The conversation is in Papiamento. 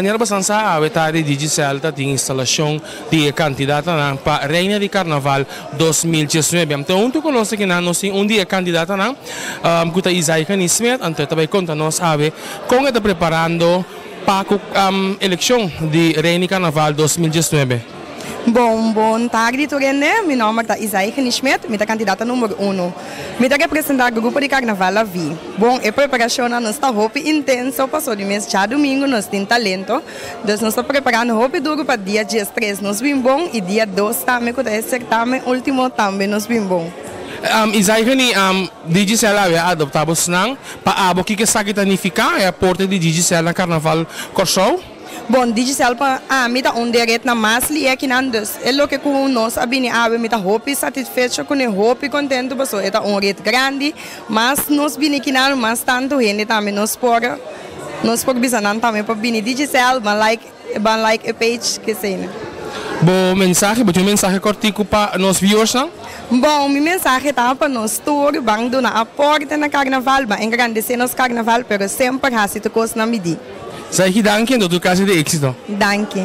Manera boso sa, awe tardi Digicel ta tin instalashon di e kandidatonan pa Reina di Karnaval 2019. Anto huntu ku nos akinan nos tin un di e kandidatonan ku ta Isaigany Smith, anto e ta bai konta nos awe kon e ta preparando pa ku elekshon di Reina di Karnaval 2019. Bon, bon tardi tur hende. Mi nomber ta Isaigany Smith, mi ta kandidata number uno. Mi ta representá grupo di Karnaval La Vi. Bon, e preparashonnan nos ta hopi intenso paso di mes djadumingu nos tin talento. Dus nos ta preparando hopi duru pa dia 13 nos bin bon i dia 2 tambe ku ta e sertamen ultimo tambe nos bin bon. Isaigany, Digicel awe a adoptá bosnan pa abo kiko esaki ta nifiká, e aporte di Digicel na Karnaval Kòrsou? Bon, Digicel pa ami ta un di e retnan mas lié kinan, dus e loke ku nos a bini awe mi ta hopi satisfecho kuné, hopi kontentu pasobra e ta un ret grandi, mas nos bini kinan mas tantu hende tambe nos por nos por bisa nan tambe pa bini Digicel, ban like ban like e page kesei. Bo mensahe, bo tin un mensahe kòrtiku pa nos viewersnan? Bon, mi mensahe ta pa nos tur ban duna aporte na karnaval, ban engrandesé nos karnaval, pero semper hasi tur kos na midí. Saiki danki en todo caso di éxito. Danki.